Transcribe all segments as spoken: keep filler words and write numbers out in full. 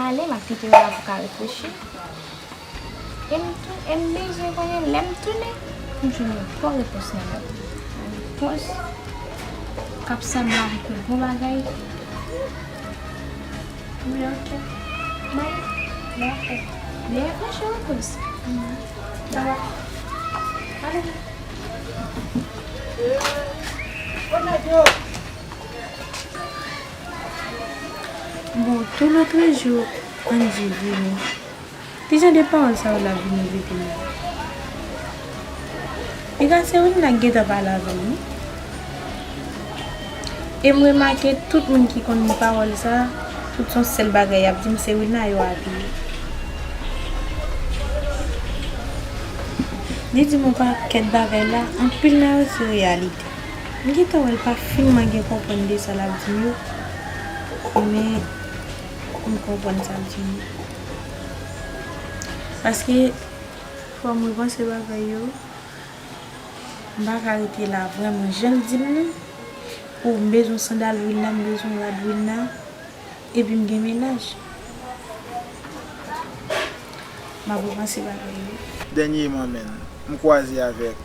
Ale, m ap kite w la pou w ka reflechi. E m tou, e m bezwen konnen lè m tounen, pou m jwenn yon bon repons nan men w. Yon repons k ap sanble avèk yon bon bagay. Wi, ok. Bay, bay, bay. Reflechi yon repons. Dabò. Ale. Bon, tou lòt jou, Angie vini. Ki jan de pawòl sa yo l ap vini rete la? Piga se Wilna k gentan pale avè l, wi. E m remake tout moun ki konn pawòl sa, tout se yon sèl bagay y ap di m, se Wilna yo apiye. Li di m yon pakèt bagay la, anpil nan yo se reyalite. M gentan wè l pa finman gen konprann de sa l ap di m yo, men m konprann sa l di m yo. Paske fò m repanse bagay yo, m pa ka rete la vrèman jan l di m nan. Pou m bezwen sandal Wilna, m bezwen rad Wilna, epi m gen mennaj. M ap repanse bagay yo. Dènyèman, menn, m kwaze avèk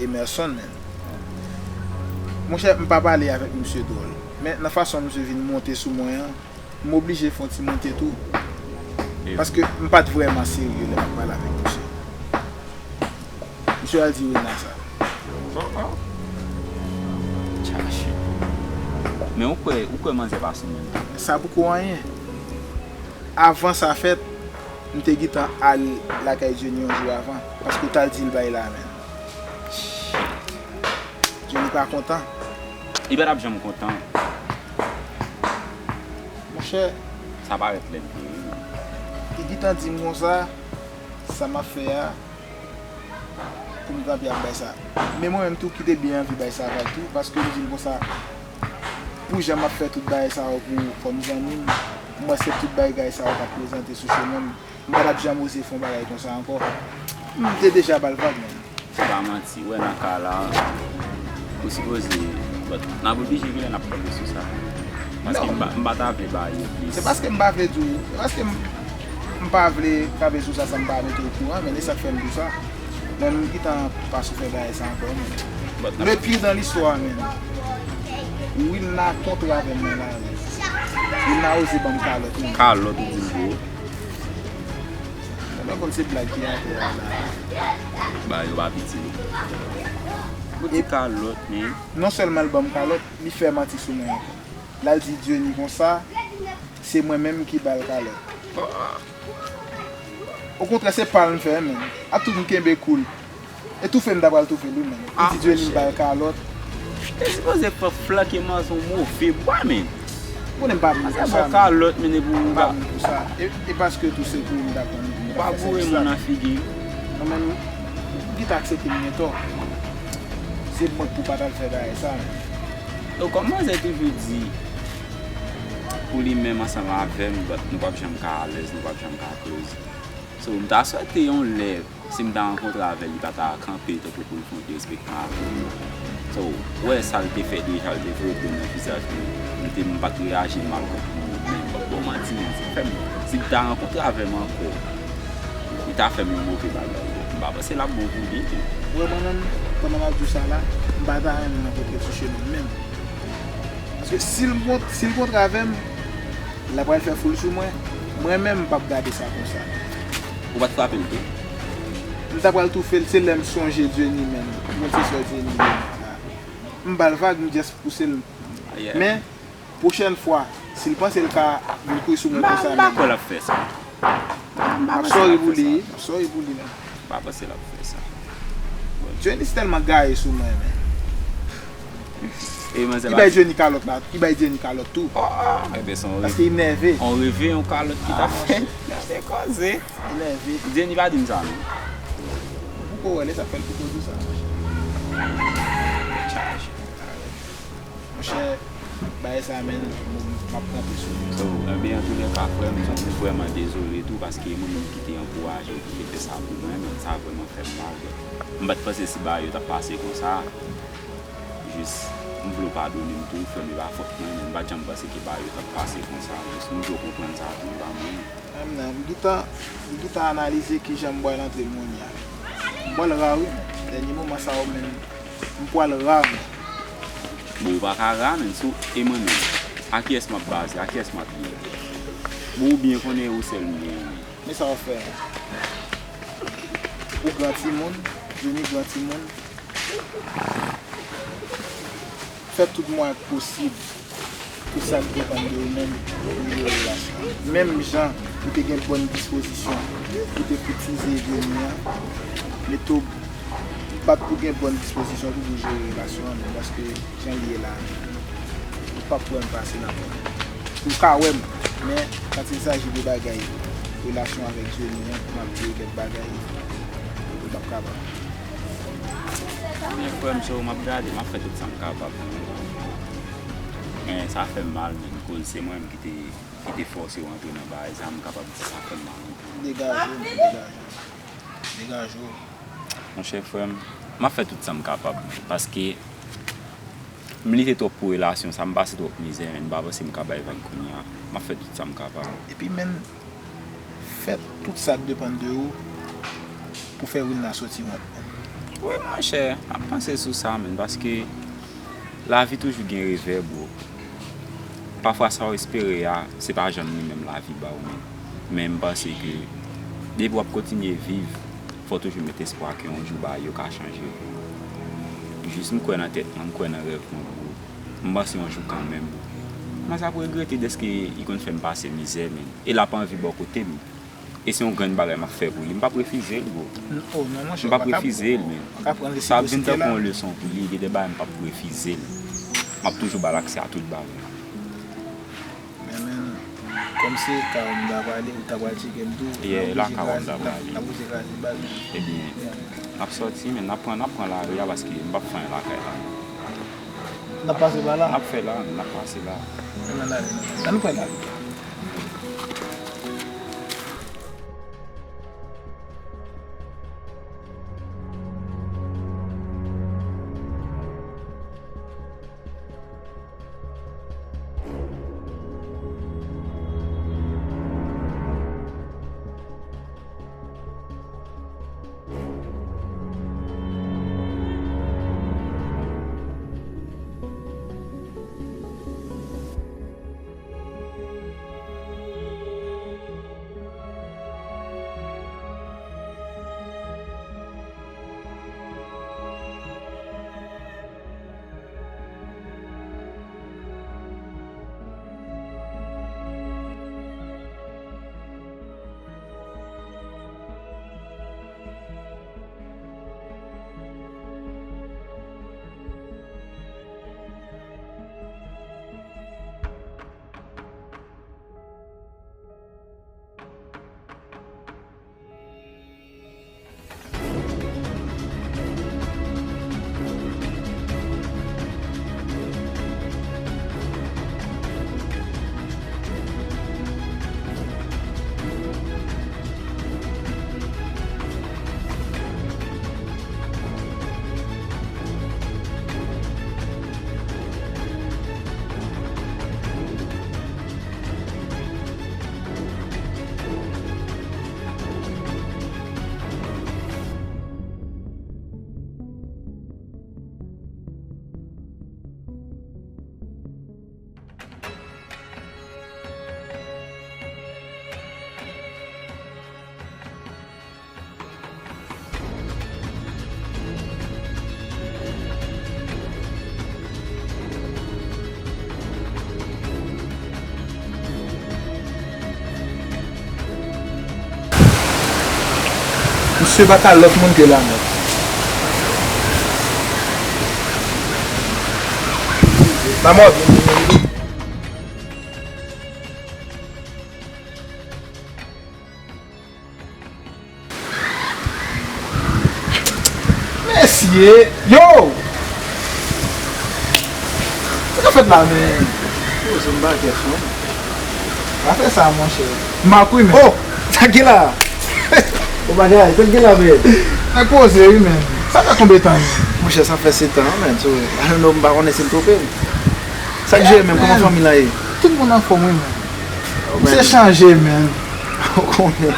Emerson, menn. Monchè, m pa pale avèk misye dwòl. Men nan fason misye vin monte sou mwen an, m oblije fè yon ti monte tou. Paske m pa t vrèman serye lè m ap pale avèk misye. Misye al di Wilna sa. Oh, oh. Chache. Men ou kwè, ou kwè manzè pa sou menm tan? Sa poko anyen. Avan sa fèt, m te gentan al lakay Jenny yon jou avan, paske w t al di l bay la menm. Jenny pa kontan. Li pa t ap janm kontan. Monchè. Sa parèt lèd vre, wi. Li gentan di m konsa, sa m ap fè a, pou m kanpe ap bay sa. Men mwen menm tou ki te byen anvi bay sa vag tou, paske m di l konsa, pou jan m ap fè tout bagay sa yo pou ou kòm zanmi m, m wè se tout bagay sa yo k ap prezante sou chemen m, m pa t ap janm oze fè yon bagay konsa ankò. M te deja ba l vag, menn. Se pa manti, ou wè nan ka la, ou sipoze, but, n ap oblije genlè n ap kanpe sou sa. Paske m pa, m pa ta vle ba yo plis. Se paske m pa vle di w, se paske m, m pa vle kanpe sou sa san m pa mete w okouran, men e sa k fè m di w sa. Men m gentan pa sou fè bagay sa ankò, men. But, le pire dans l'histoire, men. Wilna kontre avè m nan lari. Wilna oze ban m kalòt, men. Kalòt ou di l bro. Sa pa kòm se blag ki atè a la. Ba yo pa piti non. Ou di kalòt, men. Non sèlman l ban m kalòt, li fè manti sou mwen ankò. L al di Dieuny konsa, se mwen menm ki ba l kalòt. Okontrè, se pa l m fè, men. Ap tout m kenbe koul. E toufe m ta pral toufe l wi, men. Li di Dieuny m ba l kalòt. Te sipoze fè flanke manzè yon move bwa, men. Konnen m pa moun pou sa, men. Kalòt, men, epi ou pa moun pou sa. E, e paske tou se kou m ta pran pou m ta fè sèvis la. Ou pa boure moun nan figi. Non, men, ou gentan aksepte m gen tò. Se mwen k pou pa t al fè bagay sa, men. Donk, kòm manzè toujou di, pou li menm ansanm avè m, but nou p ap janm ka alèz, nou p ap janm ka close. So, m ta swete yon lè, si m ta rankontre avè l, li pa ta kanpe tankou pou l fè yon derespektan avè m. So, ou wè sa l te fè deja, l te voye dlo nan vizaj mwen. M te, m pa t reyaji mal kont moun, men m p ap ba w manti, men se fè m, si l ta rankontre avè m ankò, li ta fè m yon move bagay. M pa panse l ap bon pou li tou. Ou wè mwen menm, pandan m ap di w sa la, m pa ta renmen rankontre l sou chemen m menm. Paske si l kont-, si l kontre avè m, l ap pral fè foul sou mwen. Mwen menm, m p ap gade sa konsa. Ou pa t frape l tou? M ta pral toufe l, se lè m sonje Dieuny menm. Mwen se sè Dieuny menm. M ba l vag, m just pouse l. Men, pwochèn fwa, si l panse l ka vin kouri sou mwen konsa menm. M pa kwè l ap fè sa. M ap sorry pou li, m ap sorry pou li menm. M pa panse l ap fè sa. Dieuny tèlman gaye sou mwen, men. Li bay Dieuny kalòt la, li bay Dieuny kalòt tou. Paske li nève. On reve, yon kalòt ki ta fè. Gade koze. Li nève. Dieuny pa di m sa, non. Ou poko wè l, e sa k fè l poko di w sa. Chaje. Monchè, bagay sa menm, m ap kanpe sou li. So, enben, antoulèka, frè m, m vrèman dezole tou, paske mwen menm ki te ankouraje w, ki te fè sa pou mwen, men sa vrèman fè m mal. M pa t panse si bagay yo t ap pase konsa. Jis, M vle w padone m tou, frè m, e pa fòt mwen, men m pa t janm panse ke bagay yo t ap pase konsa. Jis m vle w konprann sa tou, e pa mwen. Menm nan, m gentan, m gentan analize kijan m pral antre monya. M pral ra wi, men. Dènye moman sa yo menm, m pral ra, men. Bon, ou pa ka ra, men, sou e mwen menm. A kiyès m ap baze, a kiyès m ap ye? Bon, ou byen konnen ou sèl m genyen, men. Men sa w ap fè a. Ou gran timoun, Johnny gran timoun. Fè tout mwayen k posib pou sa k depann de ou menm pou jere relasyon an. Menm jan ou te gen bòn dispozisyon pou te koutize Johnny an, mete w bat pou gen bòn dispozisyon pou, pou jere relasyon an menm, paske jan l ye la, ou p ap wè m pase nan pwen. Ou ka wè m, men quand il s'agit de bagay relasyon avèk Johnny an, pou m ap di w kèk bagay, ou p ap kapab. Ebyen, frè m, se ou m ap gade, m ap fè tout sa m kapab pou ou. Men sa fè m mal, men koz se mwen menm ki te, ki te fòse w antre nan bagay sa, m kapab di sa fè m mal anpil. Degaje w, degaje w. Degaje w. Monchè, frè m, m ap fè tout sa m kapab, paske m lite twòp pou relasyon sa, m pase twòp mizè, men m pa panse m ka bay vag kounye a. M ap fè tout sa m kapab. Epi, men, fè tout sa k depann de ou pou fè Wilna soti wont, men. Wi, monchè, m ap panse sou sa, men, paske lavi toujou gen revè, bro. Pafwa sa w espere a, se pa janm li menm lavi ba w, men. Men m panse ke depi w ap kontinye viv, fò w toujou met espwa ke yon jou bagay yo ka chanje vre. Jis m kwè nan tèt mwen, m kwè nan rèv mwen, bro. M panse yon jou kanmenm. Mwen sa ap regrete dèske li konn fè m pase mizè, men. E l ap anvi bò kote m. E se yon grenn bagay m ap fè pou li. M p ap refize l, bro. M p ap refize l, men. Sa ap vin tankou yon leson pou li. Gen de bagay m p ap refize l. M ap toujou ba l aksè a tout bagay. Men, men, kòm se ka w m ta prale, ou ta pral tcheke m tou. Yeah, la ka w m ta prale. N ap oblije kraze bal. Ebyen, n ap sòti, men n ap pran, n ap pran lari a paske m p ap fè anyen lakay la. N ap pase pa la. N ap fè la, n ap pase la. Ann ale, ann pran lari. Misye pa ka lòt moun ke lamò. Lamò vin vini. Mesye! Yo! Sa k ap fèt la, men? Yo, se m pa kè fò. Pa fè sa, monchè. M ap wi, men. Oh! Sa k gen la? O bagay, sa k gen la, men? Nèg poze, wi, men. Sa fè konbyen tan, men? Monchè, sa fè sèt an, man. So, I don't know, m pa konnen si m twonpe m. Sa k jere menm, kòman fanmi lan ye? Tout moun anfòm, wi, man. Oh, man. Misye chanje, man. Ou konnen,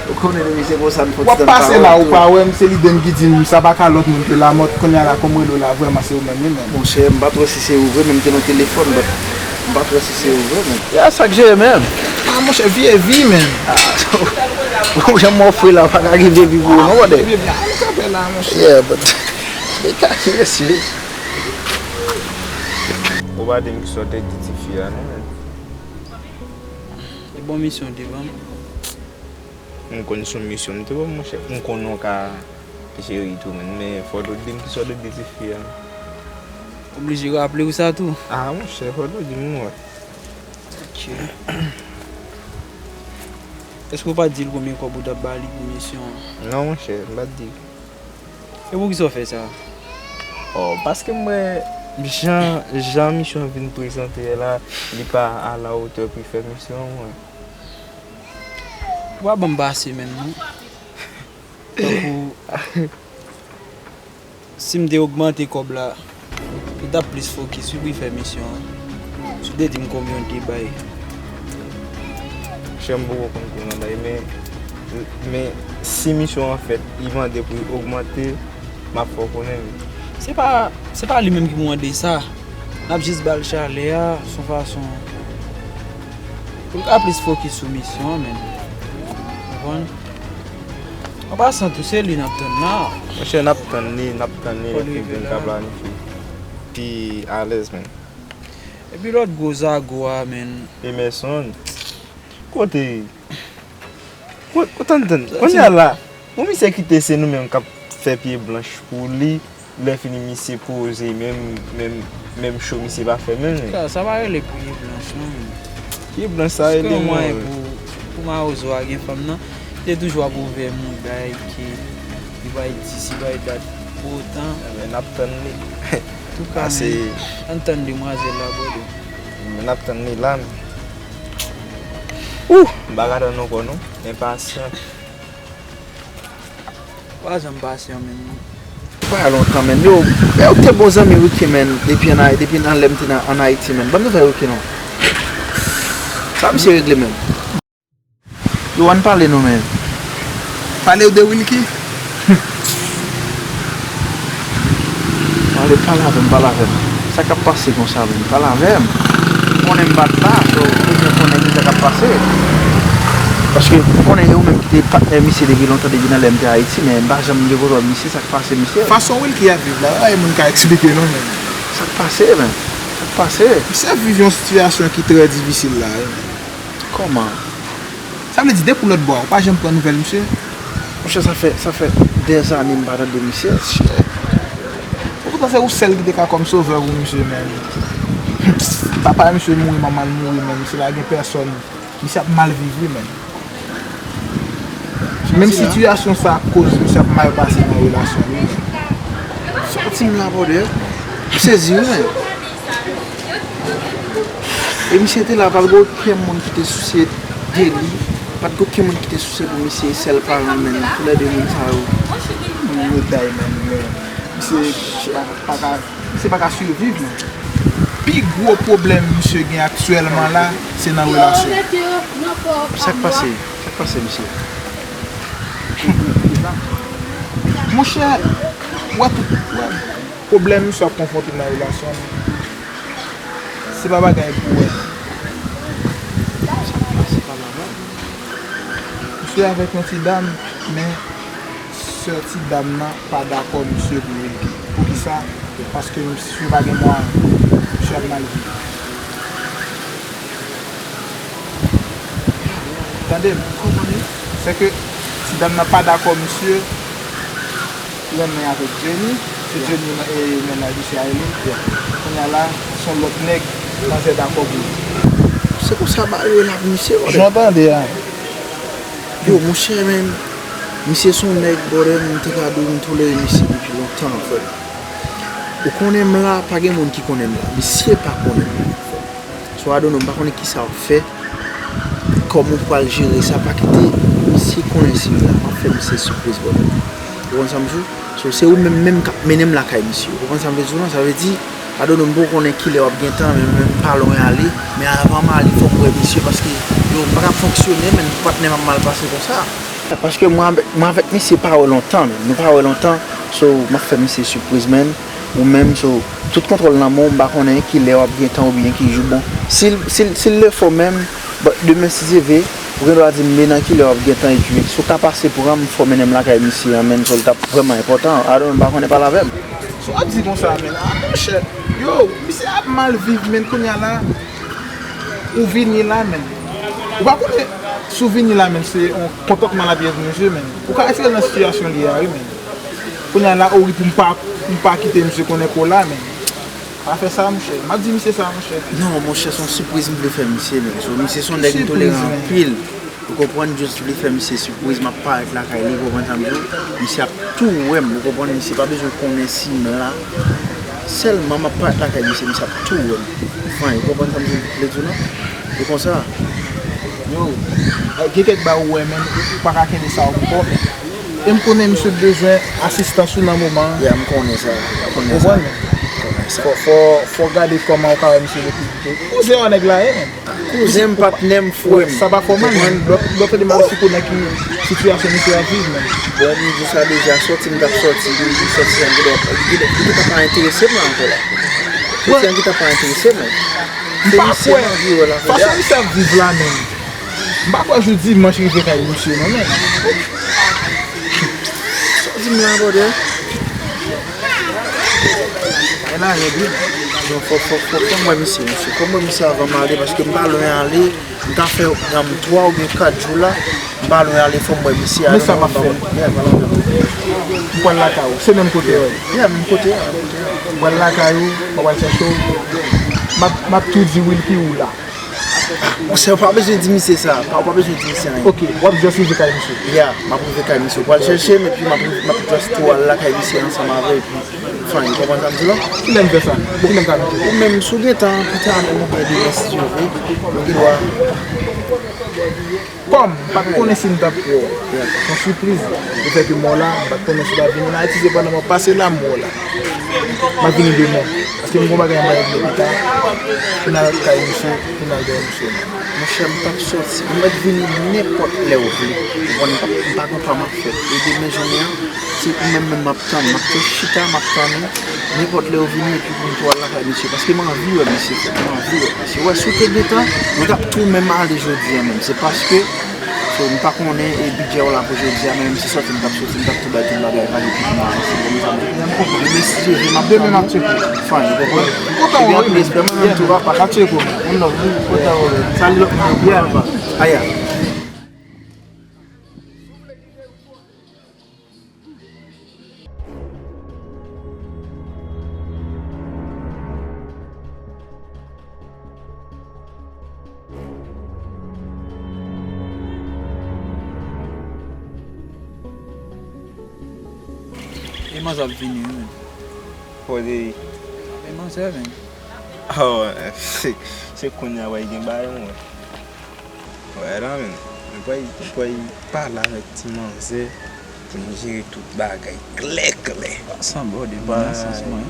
ou konnen depi se konsa, m fè yon ti tan m pa wè l tou. W ap pase la, ou pa wè m, se Lidem ki di m sa pa ka lòt moun ke Lamòt, kounye a la, kòm m rele w la, vrèman, se ou menm, wi, man. Monchè, m pa t wè si se ou vre, men m te nan telefòn, but m pa t wè si se ou vre, man. Ya, sa k jere, man. Ah, monchè, vi e vi, man. Ah, ou janm ofri la, pa ka gen vye vi pou ou, non, brother? Vye vi, ah, nou kanpe la, monchè. Yeah, but Mesye, ou pa di m ki sa w te di tifi a, non, men. E bon misyon w te ban m. M konn se yon misyon m te ban w, monchè. M konnen w ka jere tou, men, men fò w te di m ki sa w te di tifi a. Oblije raple w sa tou. Ah, monchè, fò w te di m, non. Ok. Èske w pa t di l konbyen kòb ou t ap ba li pou misyon an? Non, monchè, m pa t di l. E poukisa w fè sa? Oh, paske m wè jan, jan misyon an vin prezante a la, li pa alawotè pou l fè misyon an, mwen. Ou pa ban m pase menm, non. Tankou, si m te ogmante kòb la, li t ap plis fokis, wi, pou l fè misyon an. Si w te di m konbyen w te bay. Monchè, m poko konn konbyen m bay, men, men si misyon an fèt, li mande pou l ogmante, m ap fè w konnen, wi. Se pa, se pa li menm ki pou mande sa. N ap jis ba l chalè a, se yon fason pou l ka plis fokis sou misyon an, menm. Konprann? An pasan tou, se li n ap tann la. Monchè, n ap tann li, n ap tann li, lè fin vin ka planifye. Pi alèz, menm. Epi lòt gwo zago a, menm. Emerson. Kote? Ko-, ko-, tann, tann. Kounye a la, yon misye kite se nou menm k ap fè pye blanch pou li, lè fini misye poze, menm, menm, menm cho misye pa fè menm. Sa, sa pa rele pye blanch, non, menm. Pye blanch sa rele mwen. Pou, pou mawozo a gen fanm nan, li te toujou ap ouvè mouda l, ke li bay dis, li bay dat pou otan. Ebyen, n ap tann li. Antouka, men, ann tann demwazèl la, brother. N ap tann li la, men. Ouh! M pa ka tann ankò, non. Enpasyan. Pa janm pasyan, menm, non. Pa lontan, menm. Yo, yo te bon zanmi Ricky, menm, depi ann Ay-, depi nan lè m te nan, ann Ayiti, menm. Ban m nouvèl Ricky, non. Sa misye regle, menm? Yo, ann pale, non, menm. Pale w de Wilky? Pale, pale avè m, pale avè m. Sa k ap pase konsa menm? Pale avè m. Ou konnen m pa t la, so, ou byen konnen ki sa k ap pase. Paske ou konnen e ou menm ki te patnè misye depi lontan, depi nan lè m te Ayiti, men m pa janm gen pwoblèm misye, sa k pase misye? Fason Wilky ap viv la, pa gen moun ka eksplike non, men. Sa k pase, men? Sa k pase? Misye ap viv yon sitiyasyon ki trè difisil la, wi, men. Kòman? Sa vle di, depi lòt bò a, ou pa janm pran nouvèl misye? Monchè, sa fè, sa fè dèzane m pa tande misye. Shit. Poutan se ou sèl ki te ka kòm sovè pou misye, men. Papa misye mouri, manman l mouri, men misye pa gen pèsòn. Misye ap mal viv, wi, men. Menm sitiyasyon sa ap koz misye ap mal pase nan relasyon li, men. Sòti m la, brother. M sezi, wi, men. E misye te la, pa t gen okenn moun ki te sousye de li. Pa t gen okenn moun ki te sousye pou misye, sèl paran l, men. Toulède moun sa yo, yo day, men. Misye pa, pa ka, misye pa ka siviv, men. Pi gwo pwoblèm misye gen aktyèlman la, se nan relasyon. Sa k pase? Sa k pase, misye? Monchè, wè tout, wè pwoblèm misye ap konfwonte nan relasyon li. Se pa bagay pou wè. Misye avèk yon ti dam, men sè ti dam nan pa dakò misye pou rete. Poukisa? Paske misye pa gen mwayen. Misye ap mal viv. Tande m. Se ke ti dam nan pa dakò misye renmen avèk Jenny. Se Jenny, e, mennaj misye a rele. Kounye a la, se yon lòt nèg manzè dakò pou li. Se konsa bagay yo la pou misye, brother. Jan w tande a. Yo, monchè, men, misye se yon nèg, brother, m te ka di w, m tolere misye depi lontan, frè. Ou konnen m la, pa gen moun ki konnen m la. Misye pa konnen m la, frè. So, I don't know, m pa konnen kisa w ap fè, kòman w pral jere sa, pa kite misye konnen si m la, m ap fè misye sipriz, brother. Ou konprann sa m di w? So, se ou menm menm k ap mennen m lakay misye. Ou konprann sa m vle di w lan? Sa vle di, padone m, m poko konnen kilè w ap gen tan, men mwen m pa lwen ale. Men avan m ale, fò m wè misye, paske, yo, m pa ka fonksyone, men pou patnè m ap mal pase konsa. Paske mwen avèk, mwen avèk misye pa wè lontan, men nou pa wè lontan. So, m ap fè misye sipriz, men ou menm, so, tout kontwòl nan men w, m pa konnen kilè w ap gen tan oubyen ki jou. Bon, si l, si l, si l lè fò menm, bon, demen, si Dye vle, ou gen dwa di m, men nan kilè w ap gen tan, epi si w ka pase pran m, fò mennen m lakay misye an, men, so, l t ap vrèman enpòtan. I don't know, m pa konnen, pale avè m. So w ap di konsa, men, a, monchè, yo, misye ap mal viv, men, kounye a la, ou vini la, men. Ou pa konnen, si w vini la, men, se yon kontantman la byenveni, men. Ou ka retire l nan sitiyasyon li a, wi, men. Kounye a la, ou ri pou m pa, pou m pa kite misye konnen ke w la, men. Pa fè sa, monchè. M ap di misye sa, monchè. Non, monchè, se yon sipriz m vle fè misye, men. So, misye se yon nèg m tolere anpil. Ou konprann, just vle fè misye sipriz, m ap parèt lakay li, ou konprann sa m di w? Misye ap tou wè m, ou konprann, misye pa bezwen konnen si m la. Sèlman m ap parèt lakay misye, misye ap tou wè m. Fine, ou konprann sa m di w, vle di w lan? E konsa, yo, gen kèk bagay ou wè, men ou pa ka kenbe sa w pou kò w, men. E m konnen misye bezwen asistans ou nan moman an. Ya, m konnen sa, m konnen sa. Konprann? M konnen sa. Fò, fò, fò w gade kòman ou ka wè misye le pli pito. Kouzen w a nèg la ye, men. Kouzen m, patnè m, frè m. Sa pa fòmèl, men. Lè w tande m al sou konnen ki sitiyasyon misye ap viv, men. Bon, m di w sa deja, sòti m t ap sòti, m di sòti an, li gentan pa enterese m la ankò la. Sòti an gentan pa enterese m. Se misye m anvi wè la, kounye a. Fason misye ap viv la, men. M pa kwè jou dimanch rive kay misye, non, men. Sa w di m la, brother? E la, nèg, wi. Bon, fò, fò, fò, fò m wè misye, mesye. Fò m wè misye avan m ale, paske m pa lwen ale. M ka fè, um, twa oubyen kat jou la. M pa lwen ale, fò m wè misye. Men sa m ap fè. Yeah, pa lontan. M pral lakay ou. Se menm kote a. Yeah, menm kote a, menm kote a. M pral lakay ou, mwen pral chèche w. M ap, m ap tou di Wilky ou la. Monchè, ou pa bezwen di misye sa. Pa, ou pa bezwen di misye anyen. Ok, w ap just rive kay misye. Ya, m ap rive kay misye. Ou pral chèche m, epi m ap, m ap just tou al lakay misye ansanm avè, epi fine, ou konprann sa m di w lan? Kilè m fè sa? Kilè m ka mete? Ou menm, si w gen tan, pita menm oubyen demen, si Dye vle, ou gen dwa. Kòm m pa t konnen si m t ap wè w. Se yon sipriz. Lefètke m wè w la, m pa t konnen si w t ap vini. M Ayiti, se pandan m ap pase la, m wè w la. M ap vini demen. Paske m gon bagay m bay regle pita. Pou n al kay misye, pou n al dèyè misye. Monchè, m p ap sòti. M mèt vini nenpòt lè w vle. Ou konprann, m pa, m pa gon pa m ap fè. E demen jounen an, se ou menm menm m ap tann. M ap tou chita, m ap tann ou. Nenpòt lè w vini epi pou m tou al lakay misye. Paske m anvi wè misye, frè. M anvi wè misye. Wè, si w te gentan, nou t ap tou menm ale jodi a menm. Se paske, so, m pa konnen e bidjè w la pou jodi a, men menm si sòti m t ap sòti, m t ap tou bay tout bagay, pa gen pwoblèm, se bon, sa m di. Men si Dye vle, m ap tann ou. Fine, ou konprann? Epi anpil respè, mwen menm tou, papa. M ap tcheke w, man. One love, wi. Kontan wè w. Salut lòt moun yo, papa. Aya. E manzè ap vini, wi, men. Kote li? E manzè, men. Oh, se, se kounye a w gen bagay, mwen. Wè la, men. Mwen pral, mwen pral pale avèk ti manzè pou nou jere tout bagay klè, klè. Sanble w depi nan sans mwen.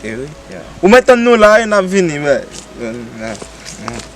E wi. Yeah. Ou mèt tann nou la, wi, n ap vini, wè. N ap, n ap.